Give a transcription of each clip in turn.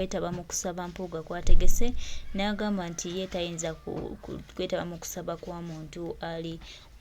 Kwetaba mu kusaba Mpuuga kwategese n'agamba nti ye tayinza kwetaba mu kusaba kwa muntu ali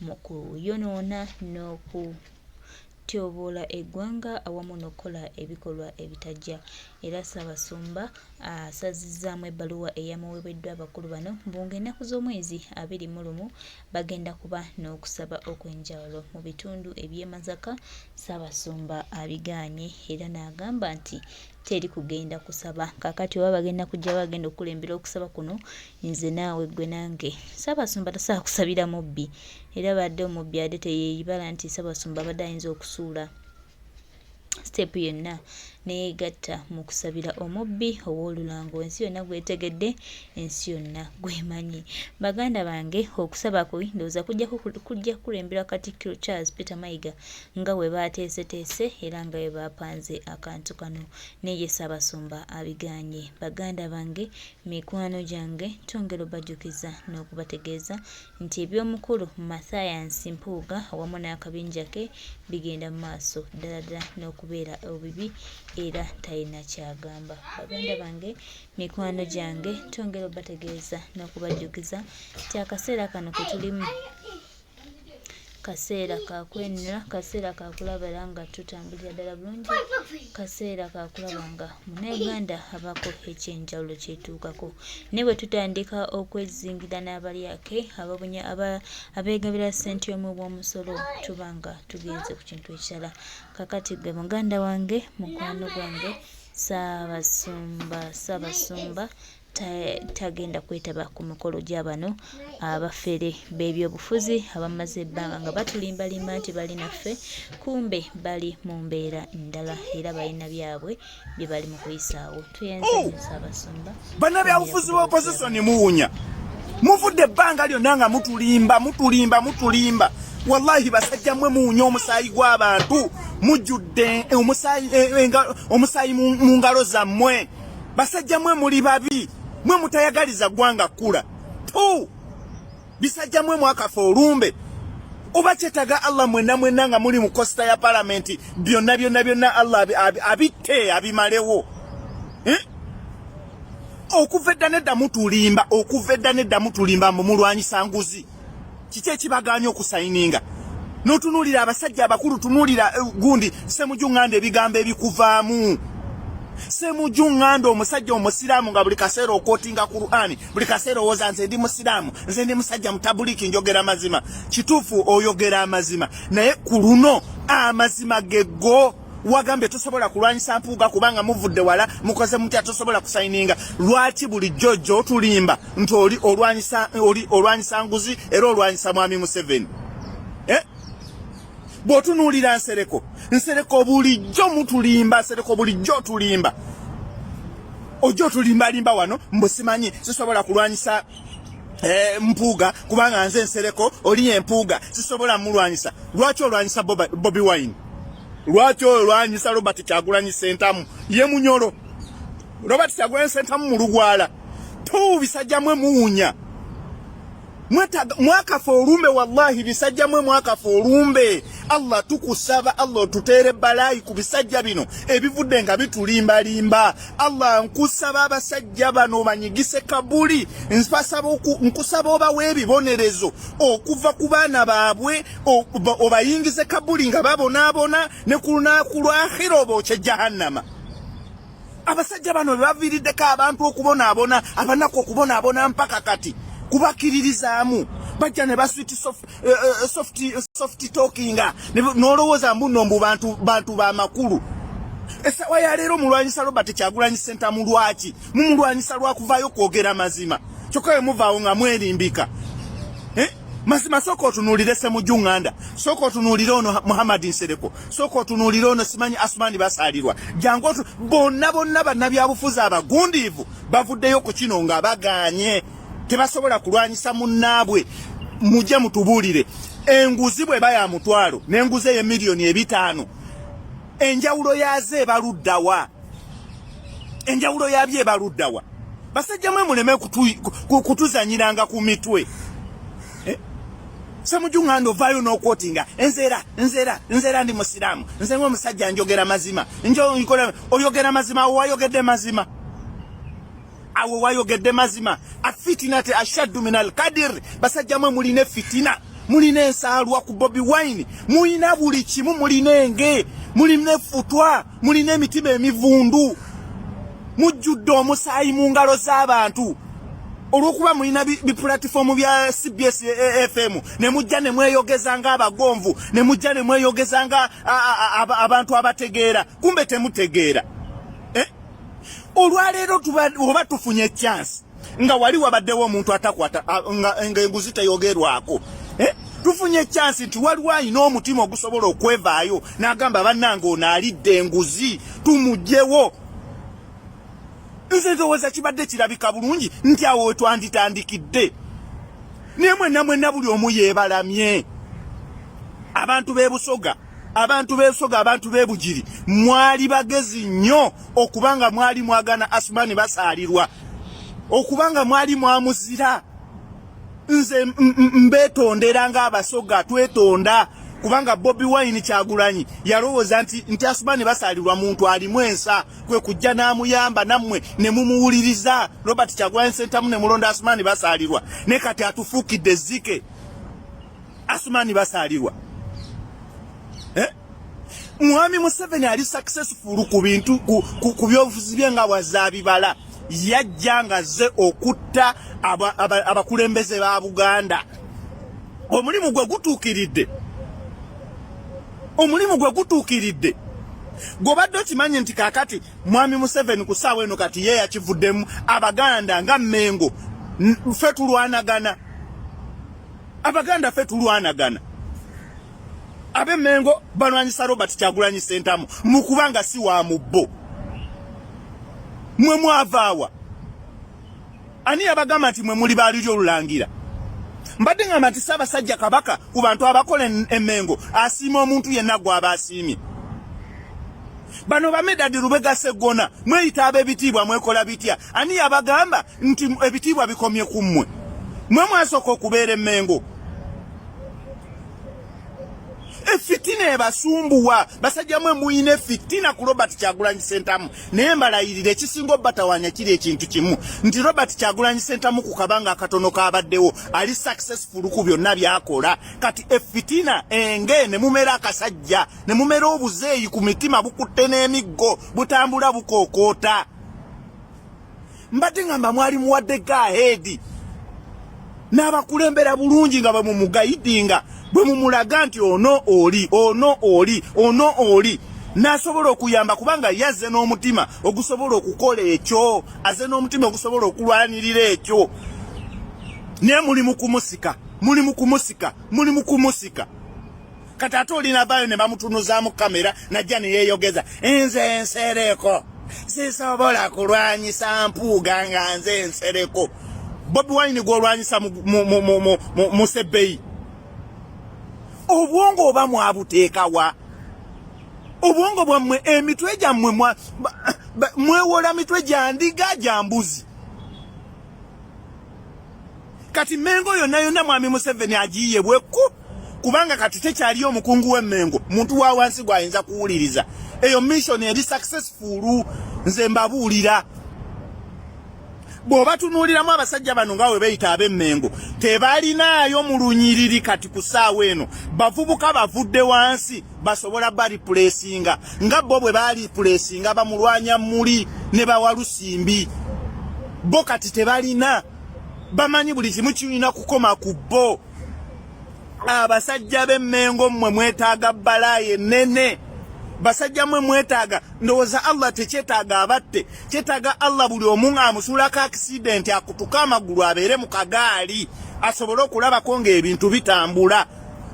mu kuyonoona n'okutyoboola eggwanga awamu n'okukola ebikolwa ebitajja. Era Ssaabasumba asazizzaamu ebbaluwa eyamuweebeddwa abakulu bano mbu ng'ennaku z'omwezi 21 bagenda kuba n'okusaba okw'enjawulo mu bitundu eby'e Masaka. Ssaabasumba abigaanye era n'agamba nti teri kugenda kusaba. Kaakati oba bagenda kujja bagenda okukulembera okusaba kuno, nze naawe ggwe nange. Ssaabasumba tasobola kusabira mubbi, era badde omubbi ade teyeyibala nti Ssaabasumba abadde ayinza okusuula siteepu yonna neyegatta mu kusabira omubbi ow'olulango ensi yonna gwetegedde, ensi yonna gwemanyi. Baganda bange, okusaba kwe ndowooza kujja kukulemberwa Katikkiro Charles Peter Mayiga nga bwe baateeseteese era nga bwe baapanze akantu kano, naye ye Ssaabasumba abigaanye. Baganda bange, mikwano gyange, twongera obajjukiza n'okubategeeza nti eby'omukulu Mathias Mpuuga awamu n'akabinja ke bigenda mu maaso ddala ddala n'okubeera obubi era talina ky'agamba. Baganda bange, mikwano gyange, twongera obategeeza n'okubajjukiza nti akaseera kano ke tulimu Kaseera ka kwenunula, kaseera ka kulaba era nga tutambulira ddala bulungi, kaseera ka kulaba nga Munnayuganda abaako eky'enjawulo kyetuukako. Naye bwe tutandika okwezingira n'abalyake ababunya abeegabira ssente y'omuwi w'omusolo tuba nga tugenze ku kintu ekirala. Kaakati ggwe muganda wange, mukwano gwange, Ssaabasumba, Ssaabasumba tagenda kwetaba ku mikolo gya bano abafere b'ebyobufuzi abamaze ebbanga nga batulimbalimba nti bali naffe, kumbe bali mu mbeera ndala era balina byabwe bye bali mu kuyisaawo. Tweyanze oh! nnyo Ssaabasumba. Bannabyabufuzi ba opposition muwunya, muvudde ebbanga lyonna nga mutulimba, mutulimba, mutulimba. Wallahi basajja mmwe muwunya omusaayi gw'abantu, mujjudde eh, eh, omusaayi mu ngalo zammwe. Basajja mwe muli babi, mwe mutayagaliza ggwanga kkula. Tu bisajja mwe mwakafa olumbe. Oba kyetaga Allah mwenna mwenna nga muli mu kosita ya palamenti, byonna byonna byonna Allah abitte abimalewo, eh? Okuva edda nedda mutulimba, okuva edda nedda mutulimba mbu mulwanyisa nguzi. Kiki ekibagaanya okusayininga? N'otunuulira abasajja abakulu, tunuulira eh, gundi Semuju Nganda, ebigambo ebikuvaamu. Semuju Nganda omusajja omusiraamu nga buli kaseera okwotinga Qur'ani, buli kaseera owooza nze ndi musiraamu, nze ndi musajja mutabuliki, njogera mazima. Kituufu oyogera amazima, naye ku luno amazima geggo. Wagambye tosobola kulwanyisa Mpuuga kubanga muvudde wala, mukoze mutya, tosobola kusayininga. Lwaki bulijjo gy'otulimba nti oli olwanyisa, oli olwanyisa nguzi era olwanyisa mwami Museveni, eh? Bw'otunuulira Nsereko, Nsereko bulijjo mutulimba, Nsereko bulijjo otulimba, ojja otulimbalimba wano mbu simanyi sisobola kulwanyisa eh, Mpuuga kubanga nze Nsereko oli Empuuga sisobola mulwanyisa. Lwaki olwanyisa Bobi Wine? Lwaki olwanyisa Robert Kyagulanyi Ssentamu? Ye munyolo Robert Kyagulanyi Ssentamu mulugwala tu. Bisajja mwe muwunya, mwakafa olumbe. Wallahi bisajja mwe mwakafa olumbe. Allah tukusaba, Allah otuteere balaayi ku bisajja bino ebivudde nga bitulimbalimba. Allah nkusaba abasajja bano banyigise kabuli, nkusaba obawe ebibonerezo okuva ku baana baabwe, obayingize kabuli nga babonaabona, ne ku lunaku lw'akhira obookye jahannama. Abasajja bano bebaviiriddeko abantu okubonaabona, abanaku okubonaabona mpaka kati kubakiririzaamu. Bajja ne basweet soft, eh, eh, soft, soft talkinga n'olowooza mbu nno mbu bantu bamakulu. Essaawa ya leero mulwanyisa Robert Kyagulanyi Ssentamu. Lwaki mumulwanyisa? Lwakuvaayo kwogera mazima. Kyokka we muvaawo nga mwerimbika, eh? Mazima sooka otunuulire Semuju Nganda, sooka otunuulire ono Muhammad Nsereko, sooka otunuulire ono simanyi Asumani Basaalirwa, jangu otu bonna bonna bannabyabufuzi abagundiivu bavuddeyo ku kino nga bagaanye, tebasobola kulwanyisa munnaabwe. Mujje mutubuulire, enguzi bweba ya mutwalo n'enguzi ey'emiliyoni 500, enjawulo yaazo ebaluddawa? Enjawulo yabyo ebaluddawa? Basajja mwe muleme kutuzanyiranga ku mitwe, eh? Semuju Nganda ovaayo n'okwotinga nzeera nzeera nzeera ndi musiraamu, nze ng'omusajja njogera mazima, njo oyogera mazima, wayogedde mazima. Awo wayogedde mazima. Afitinati ashaddu min alkadir. Basajja mwe mulina efitina, mulina ensaalwa ku Bobi Wine, mulina buli kimu, mulina enge, mulina effutwa, mulina emitima emivundu, mujjudde omusaayi mu ngalo z'abantu. Olw'okuba mulina bipulatifoomu bya CBS FM, ne mujja ne mweyogeza ng'abagonvu, ne mujja ne mweyogeza nga abantu abategeera, kumbe temutegeera. Olwaleero oba tufunye chance nga wali wabaddewo omuntu atakwata nga enguzi teyogerwako, Tufunye chance nti waliwo alina omutima ogusobola okwevaayo n'agamba, "Bannange, ono alidde enguzi, tumugyewo." Nze ndowooza kibadde kirabika bulungi nti awo wetwanditandikidde, naye mwenna mwenna buli omu yeebalamye. Abantu b'e Busoga, abantu b'e Busoga, abantu b'e Bugiri, mwali bagezi nnyo okubanga mwali mwagana Asumani Basaalirwa, okubanga mwali mwamuzira. Nze mbeetondera ng'Abasoga twetonda, kubanga Bobi Wine Kyagulanyi yalowooza nti Asumani Basaalirwa muntu alimu ensa, kwe kujja n'amuyamba, nammwe ne mumuwuliriza Robert Kyagulanyi Sentamu, ne mulonda Asumani Basaalirwa. Ne kati atufuukidde ezzike Asumani Basaalirwa, eh? Mwami Museveni ali successful ku bintu ku byobufuzi bye nga bwazaabibala. Yajja nga azze okutta abakulembeze ba Buganda. Omulimu gwe gutuukiridde, omulimu gwe gutuukiridde. Gw'obadde okimanyi nti kaakati mwami Museveni ku ssaawa eno kati ye yakivuddemu. Abaganda nga Mmengo ffe tulwanagana, Abaganda ffe tulwanagana. Ab'Emmengo balwanyisa Robert Kyagulanyi Sentamu mu kubanga si wa mu bo. Mwe mwavaawa? Ani yabagamba nti mwe muli baaliri olulangira? Mbadde ngamba nti Ssaabasajja Kabaka ku bantu abakola Emmengo asiima omuntu yenna gw'aba asiimye. Bano bamedadi Lubega Seggona, mweyita ab'ebitiibwa, mwekola bitya? Ani yabagamba nti ebitiibwa bikomye ku mmwe? Mwe mwasooka okubeera Emmengo. Efitina ebasumbuwa. Basajja mwe muyina efitina ku Robert Kyagulanyi Sentamu, naye mbalayirira, ekisinga obbatawanya kiri ekintu kimu, nti Robert Kyagulanyi Sentamu ku kabanga akatono kabaddewo ali successful ku byonna byakola. Kati efitina enge ne mumera akasajja, ne mumera obuzeeyi ku mitima, bukutte n'emiggo, butambula bukookoota. Mbadde ngamba mwali muwadde go ahead n'abakulembera bulungi nga bwe mumuguidinga, bwe mumulaga nti ono oli, ono oli, ono oli, n'asobola okuyamba, kubanga yazze n'omutima ogusobola okukola ekyo, azze n'omutima ogusobola okulwanirira ekyo. Naye muli mu kumusika, muli mu kumusika, muli mu kumusika. Kati ate olinavaayo ne bamutunuzaamu kamera, najja ne yeeyogeza, "Nze Nsereko sisobola kulwanyisa Mpuuga nga nze Nsereko." Bobi Wine gw'olwanyisa mu sebbeyi, obwongo oba mwabuteekawa? Obwongo bwammwe, emitwe gyammwe, mwewola mitwe gya ndiga, gya mbuzi. Kati Mengo yonna yonna mwami Museveni agiyiye bwekku, kubanga kati tekyaliyo omukungu w'Emmengo, muntu wa wansi gw'ayinza kuwuliriza. Eyo mission eri successful. Nze mbabuulira, bw'obatunuuliramu abasajja bano nga we beeyita ab'Emmengo, tebalinaayo mu lunyiriri. Kati ku ssaawa eno bavubuka bavudde wansi basobola bareplacinga nga bo bwe bareplacinga bamulwanya muli ne bawalusimbi. Bo kati tebalina, bamanyi buli kimu kirina kukoma ku bo. Abasajja b'Emmengo, mmwe mwetaaga balaayi ennene. Basajja mmwe mwetaaga, ndowooza Allah tekyetaaga abatte, kyetaaga Allah buli omu ng'amusuulako accident, akutuke amagulu, abeere mu kagaali, asobole okulabako ng'ebintu bitambula.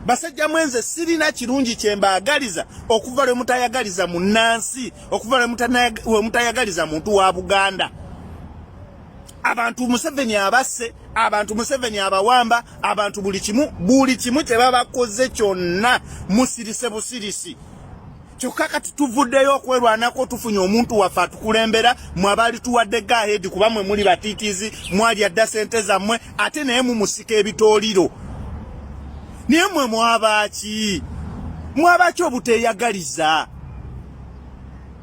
Basajja mwe, nze sirina kirungi kye mbaagaliza okuva lwe mutayagaliza munnansi, okuva lwe mutayagaliza muntu wa Buganda. Abantu Museveni abasse, abantu Museveni abawamba, abantu buli kimu, buli kimu kye babakoze kyonna musirise busirisi. Kyokka kati tuvuddeyo okwerwanako, tufunye omuntu waffe atukulembera. Mwe abaali tuwadde go ahead, kuba mwe muli batiitiizi, mwalya dda sente zammwe, ate naye mumusika ebitooliro. Naye mwe mwabaaki? Mwabaaki obuteeyagaliza,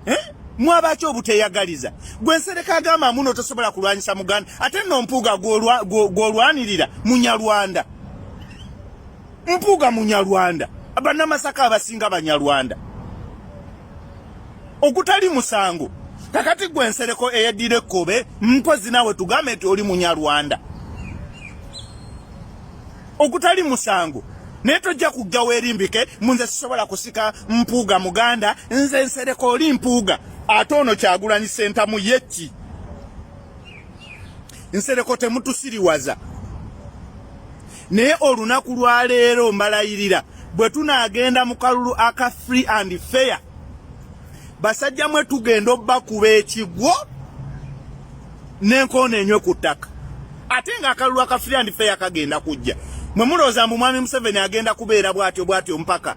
eh? Mwabaki obuteyagaliza? Gwe Nsereko agamba muno tosobola kulwanyisa Muganda, ate nno Mpuuga gw'olwanirira Munyarwanda. Mpuuga Munyarwanda, Bannamasaka abasinga Banyarwanda, ogutali musango. Kakati gwe Nsereko eyeddira ekkobe, mpozi naawe tugambe nti oli Munyarwanda ogutali musango, naye tojja kujja weerimbike munze sisobola kusika Mpuuga Muganda, nze Nsereko oli Mpuuga, ate ono Kyagulanyi Ssentamu ye ki? Nsereko temutusiriwaza, naye olunaku lwa leero mbalayirira bwe tunaagenda mu kalulu aka free and fair, basajja mwe tugenda obbakuba ekigwo n'enkoona enywe ku ttaka. Ate ng'akalulu aka free and fair kagenda kujja, mwe mulowooza mbu Mwami Museveni agenda kubeera bw'atyo bw'atyo mpaka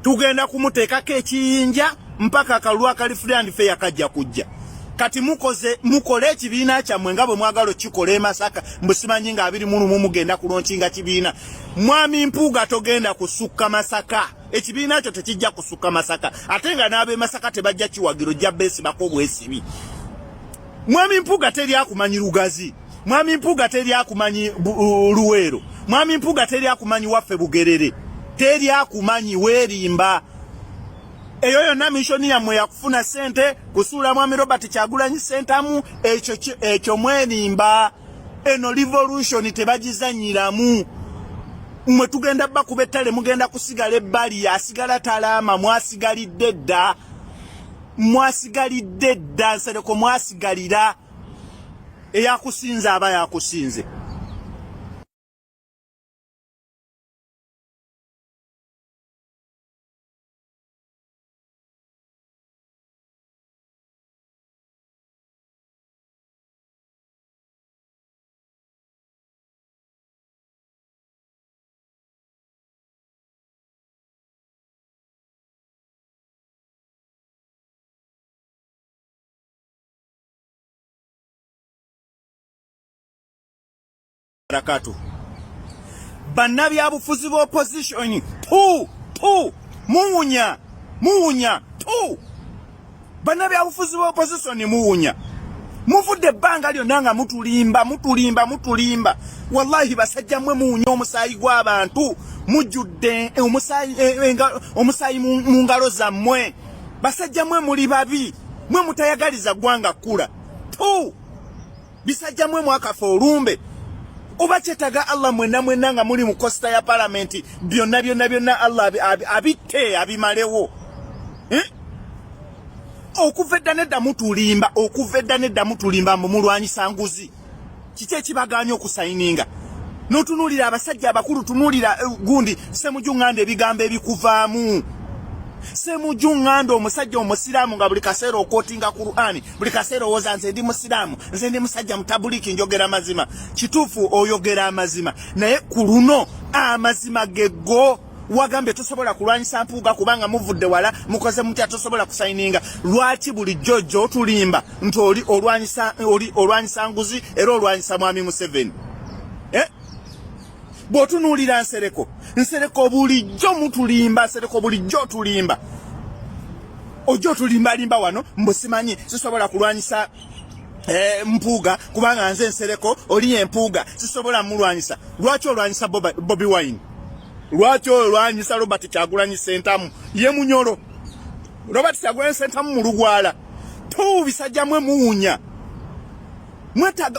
tugenda kumuteekako ekiyinja, mpaka akalulu akali free and fair kajja kujja. Kati mukoze mukole ekibiina kyammwe nga bwe mwagala okukikola e Masaka, mbu simanyi nga 21 mugenda kulaunchinga kibiina. Mwami Mpuuga, togenda kusukka Masaka. Ekibiina kyo tekijja kusukka Masaka, ate nga n'ab'e Masaka tebajja kiwagiro, jja beesibako obwesibi. Mwami Mpuuga, teri akumanyi Lugazi. Mwami Mpuuga, teri akumanyi Luweero. Mwami Mpuuga, teri akumanyi waffe Bugerere, teri akumanyi. Weerimba. Eyo yonna mission yammwe yakufuna ssente kusuula Mwami Robert Kyagulanyi Ssentamu. Ekyo mwerimba. Eno revolution tebagizanyiramu. Mmwe tugenda bakuba ettale, mugenda kusigala ebbali, asigala talaama. Mwasigalidde dda, mwasigalidde dda. Nsereko, mwasigalira. Eyakusinze aba yakusinze. Barakatu, bannabyabufuzi b'opposition, pu pu, muwunya, muwunya tu. Bannabyabufuzi b'opposition muwunya, muvudde ebbanga lyonna nga mutulimba, mutulimba, mutulimba. Wallahi basajja mmwe muwunya omusaayi gw'abantu, mujjudde omusaayi mu ngalo zammwe. Basajja mmwe muli babi, mwe mutayagaliza ggwanga kkula tu. Bisajja mwe mwakafa olumbe, oba kyetaga Allah mwenna mwenna nga muli mu coaster ya palamenti, byonna byonna byonna Allah abitte abimalewo, eh? Okuva edda nedda mutulimba, okuva edda nedda mutulimba mbu mulwanyisa nguzi. Kiki ekibagaanya okusigninga? N'otunuulira abasajja abakulu, tunuulira gundi Semuju Ŋŋanda, ebigambo ebikuvaamu. Semuju Ŋŋanda, omusajja omusiraamu nga buli kaseera oquotinga Qur'ani, buli kaseera owooza nze ndi musiraamu, nze ndi musajja mutabuliki, njogera mazima. Kituufu oyogera amazima, naye ku luno amazima geggo wagambye tosobola kulwanyisa Mpuuga kubanga muvudde wala, mukoze mutya, tosobola kusigninga. Lwaki bulijjo gy'otulimba nti oli olwanyisa nguzi era olwanyisa Mwami Museveni, eh? Bw'otunuulira Nsereko, Nsereko bulijjo mutulimba. Nsereko, bulijjo otulimba, ojja otulimbalimba wano mbu simanyi sisobola kulwanyisa Mpuuga kubanga nze Nsereko, oli Empuuga sisobola mulwanyisa. Lwaki olwanyisa Bobi Wine? Lwaki olwanyisa Robert Kyagulanyi Sentamu? Ye munyolo Robert Kyagulanyi Sentamu mulugwala tu. Bisajja mwe muwunya,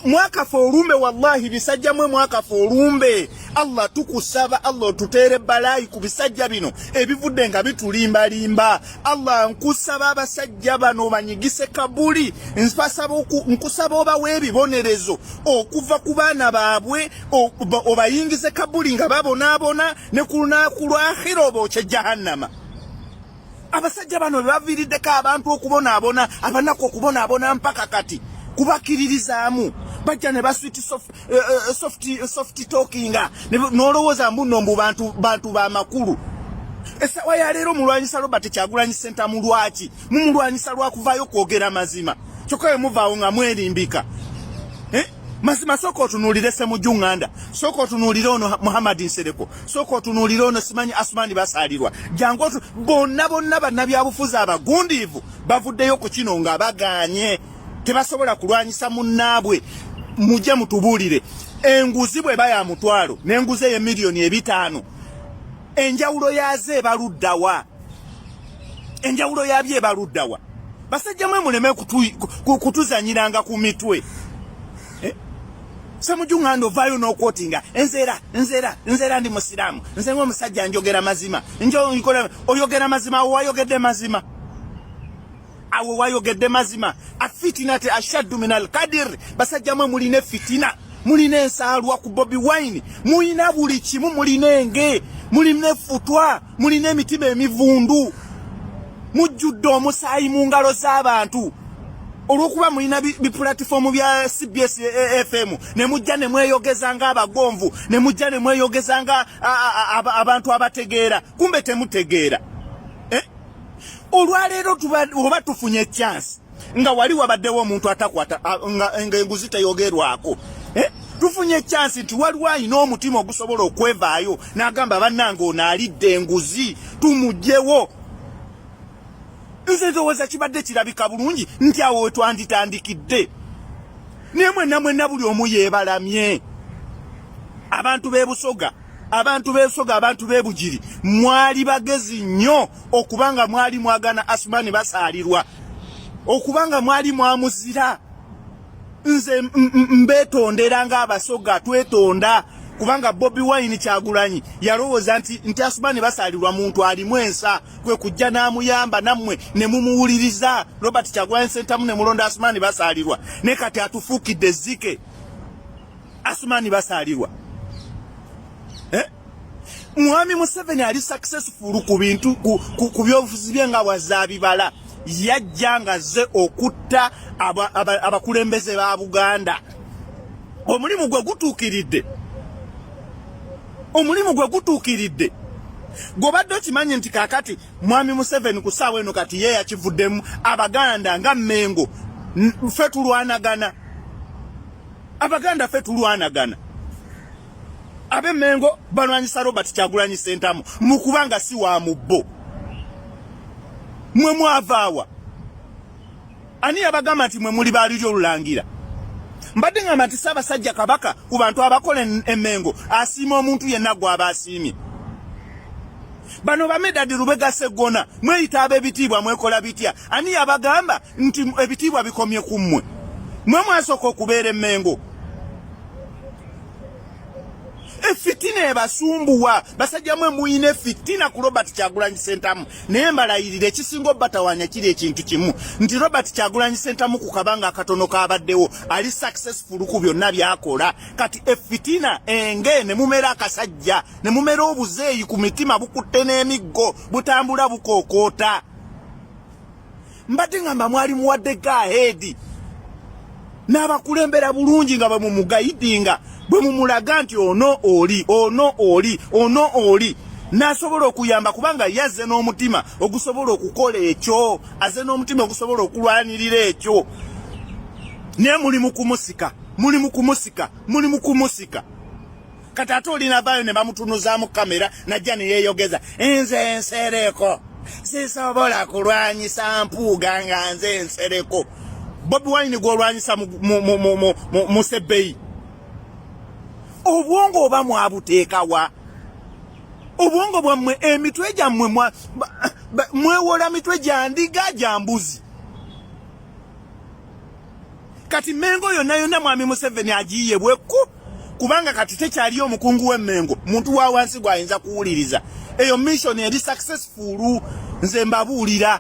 mwakafa olumbe. Wallahi bisajja mwe mwakafa olumbe. Allah, tukusaba Allah otuteere balaayi ku bisajja bino ebivudde nga bitulimbalimba. Allah, nkusaba abasajja bano banyigise kabuli. Nkusaba obawe ebibonerezo okuva ku baana baabwe, obayingize kabuli nga babonaabona, ne ku lunaku lw'akhira obookye jahannama. Abasajja bano bebaviiriddeko abantu okubonaabona, abanaku okubonaabona mpaka kati kubakiririzaamu. Bajja ne basweet soft talkinga, n'olowooza mbu nno mbu bantu bamakulu. Essaawa ya leero mulwanyisa Robert Kyagulanyi Ssentamu. Lwaki mumulwanyisa? Lwakuvaayo kwogera mazima. Kyokka we muvaawo nga mwerimbika, eh? Mazima sooka otunuulire Ssemujju Nganda, sooka otunuulire ono Muhammad Nsereko, sooka otunuulire ono simanyi Asumani Basaalirwa, jangu otu bonna bonna bannabyabufuzi abagundiivu bavuddeyo ku kino nga bagaanye, tebasobola kulwanyisa munnaabwe. Mujje mutubuulire, enguzi bw'eba ya mutwalo n'enguzi ey'emiliyoni 500, enjawulo yaazo ebaluddawa? Enjawulo yabyo ebaluddawa? Basajja mwe muleme kutuzanyiranga ku mitwe. Ssemujju Nganda ovaayo n'okwotinga, nzeera nzeera nzeera ndi musiraamu, nze ng'omusajja njogera mazima, njokola oyogera mazima, awo wayogedde mazima, awo wayogedde mazima. Afitinate ashaddu min alkadir. Basajja mwe mulina efitina, mulina ensaalwa ku Bobi Wine, mulina buli kimu, mulina enge, mulina effutwa, mulina emitima emivundu, mujjudde omusaayi mu ngalo z'abantu. Olw'okuba mulina bipulatifoomu bya CBS FM ne mujja ne mweyogeza ng'abagonvu, ne mujja ne mweyogeza nga abantu abategeera, kumbe temutegeera. Olwaleero oba tufunye chance nga wali wabaddewo omuntu atakwata nga enguzi teyogerwako, tufunye chance nti waliwo alina omutima ogusobola okwevaayo n'agamba, bannange, ono alidde enguzi, tumugyewo. Nze ndowooza kibadde kirabika bulungi nti awo wetwanditandikidde, naye mwenna mwenna buli omu yeebalamye. Abantu b'e Busoga, abantu b'e Busoga, abantu b'e Bugiri, mwali bagezi nnyo okubanga mwali mwagana Asumani Basaalirwa, okubanga mwali mwamuzira. Nze mbeetondera ng'Abasoga twetonda, kubanga Bobi Wine Kyagulanyi yalowooza nti Asumani Basaalirwa muntu alimu ensa, kwe kujja n'amuyamba, nammwe ne mumuwuliriza Robert Kyagulanyi Sentamu ne mulonda Asumani Basaalirwa. Ne kati atufuukidde ezzike Asumani Basaalirwa, eh? Mwami Museveni ali successful ku bintu ku byobufuzi bye nga bwazaabibala. Yajja nga ze okutta abakulembeze ba Buganda. Omulimu gwe gutuukiridde, omulimu gwe gutuukiridde. Gwobadde okimanyi nti kakati mwami Museveni ku ssaawa eno kati ye yakivuddemu. Abaganda nga Mmengo ffe tulwanagana, Abaganda ffe tulwanagana. Ab'Emmengo balwanyisa Robert Kyagulanyi Sentamu mu kubanga si wa mu bo. Mwe mwavaawa? Ani yabagamba nti mwe muli baaliri olulangira? Mbadde ngamba nti Ssaabasajja Kabaka ku bantu abakola Emmengo asiima omuntu yenna gw'aba asiimye. Bano bamedadi Lubega Seggona, mweyita ab'ebitiibwa, mwekola bitya? Ani yabagamba nti ebitiibwa bikomye ku mmwe? Mwe mwasooka okubeera Emmengo. Efitina ebasumbuwa. Basajja mwe muyina efitina ku Robert Kyagulanyi Sentamu, naye mbalayirira, ekisinga obatawanya kiri ekintu kimu, nti Robert Kyagulanyi Sentamu ku kabanga akatono kabaddewo ali successful ku byonna byakola. Kati efitina enge ne mumera akasajja ne mumera obuzeeyi ku mitima, bukutte n'emiggo, butambula bukookoota. Mbadde ngamba mwali muwadde go ahead n'abakulembera bulungi nga bwe mumugayidinga, bwe mumulaga nti ono oli, ono oli, ono oli, n'asobola okuyamba, kubanga yazze n'omutima ogusobola okukola ekyo, azze n'omutima ogusobola okulwanirira ekyo. Naye muli mu kumusika, muli mu kumusika, muli mu kumusika. Kati ate olinavaayo ne bamutunuzaamu kamera, najja ne yeeyogeza, nze Nsereko sisobola kulwanyisa Mpuuga nga nze Nsereko. Bobi Wine gw'olwanyisa mu sebbeyi, obwongo oba mwabuteekawa? Obwongo bwammwe, emitwe gyammwe mwewola mitwe gya ndiga, gya mbuzi. Kati Mengo yonna yonna mwami Museveni agiyiye bwekku, kubanga kati tekyaliyo omukungu w'Emmengo, muntu wa wansi gw'ayinza kuwuliriza. Eyo mission eri successful. Nze mbabuulira,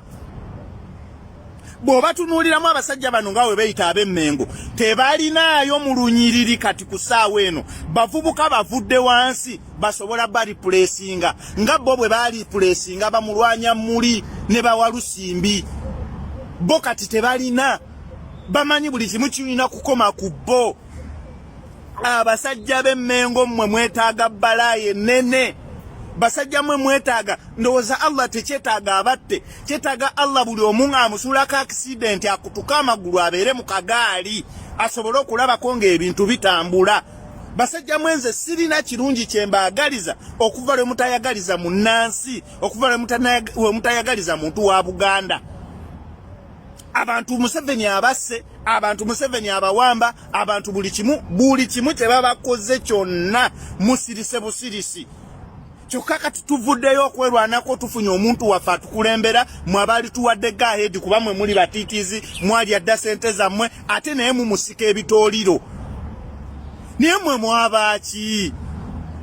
bw'obatunuuliramu abasajja bano nga we beeyita ab'Emmengo, tebalinaayo mu lunyiriri. Kati ku ssaawa eno bavubuka bavudde wansi basobola balipulesinga nga bo bwe balipulesinga bamulwanya muli ne bawalusimbi. Bo kati tebalina, bamanyi buli kimu kirina kukoma ku bo. Abasajja b'Emmengo mmwe mwetaaga balaayi ennene. Basajja mmwe mwetaaga, ndowooza Allah tekyetaaga abatte, kyetaaga Allah buli omu ng'amusuulako accident, akutuke amagulu, abeere mu kagaali. asobole okulabako ng'ebintu bitambula. Basajja mwenze sirina kirungi kye mbaagaliza okuva lwe mutayagaliza munnansi, okuva lwe mutayagaliza muntu wa Buganda. Abantu Museveni abasse, abantu Museveni abawamba, abantu buli kimu, buli kimu kye babakoze kyonna musirise busirisi. Kyokka kati tuvuddeyo okwerwanako, tufunye omuntu waffe atukulembera. Mwe abaali tuwadde go-ahead, kuba mwe muli batiitiizi, mwalya dda sente zammwe, ate naye mumusika ebitooliro. Naye mwe mwabaaki?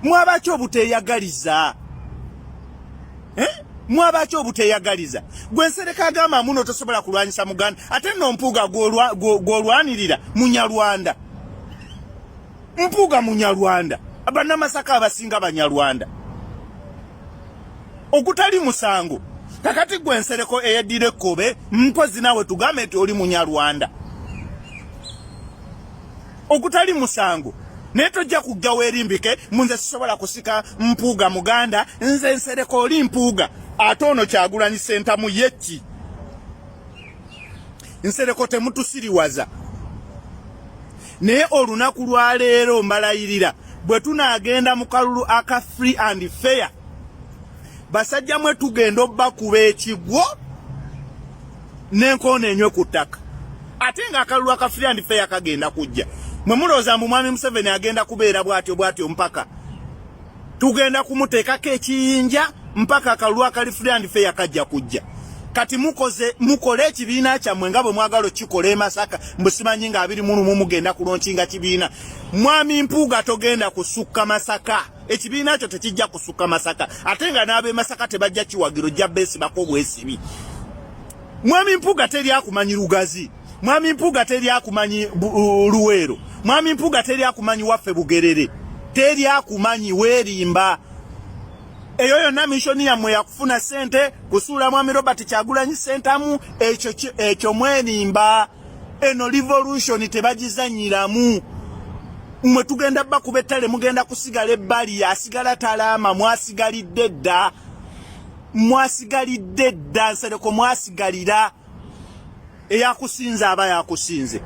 Mwabaaki obuteeyagaliza? Eh? Mwabaaki obuteeyagaliza? Gwe Nsereko agamba muno tosobola kulwanyisa Muganda, ate nno Mpuuga gw'olwanirira Munyarwanda. Mpuuga Munyarwanda, Bannamasaka abasinga Banyarwanda, ogutali musango. Kakati gwe Nsereko eyeddira ekkobe, mpozi naawe tugambe nti oli Munyarwanda ogutali musango, naye tojja kujja weerimbike munze sisobola kusika Mpuuga Muganda. Nze Nsereko oli Mpuuga, ate ono Kyagulanyi Sentamu ye ki? Nsereko, temutusiriwaza. Naye olunaku lwaleero mbalayirira, bwe tunaagenda mu kalulu aka free and fair, basajja mwe tugenda obbakuba ekigwo n'enkoona enywe ku ttaka. Ate ng'akalulu aka free and fair kagenda kujja, mwe mulowooza mbu mwami Museveni agenda kubeera bw'atyo bw'atyo mpaka tugenda kumuteekako ekiyinja, mpaka akalulu akali free and fair kajja kujja. Kati mukoze mukole ekibiina kyammwe nga bwe mwagala okikola e Masaka, mbu simanyi nga 21 mugenda kulaunchinga kibiina. Mwami Mpuuga, togenda kusukka Masaka. Ekibiina kyo tekijja kusukka Masaka, ate nga n'ab'e Masaka tebajja kiwagiro, jja beesibako obwesibi. Mwami Mpuuga, teri akumanyi Lugazi. Mwami Mpuuga, teri akumanyi Luweero. Mwami Mpuuga, teri akumanyi waffe Bugerere, teri akumanyi. Weerimba. Eyo yonna mission yammwe yakufuna ssente kusuula mwami Robert Kyagulanyi Sentamu. Ekyo mwerimba. Eno revolution tebagizanyiramu. Mmwe tugenda bakuba ettale, mugenda kusigala ebbali, asigala talaama. Mwasigalidde dda, mwasigalidde dda. Nsereko, mwasigalira. Eyakusinze aba yakusinze.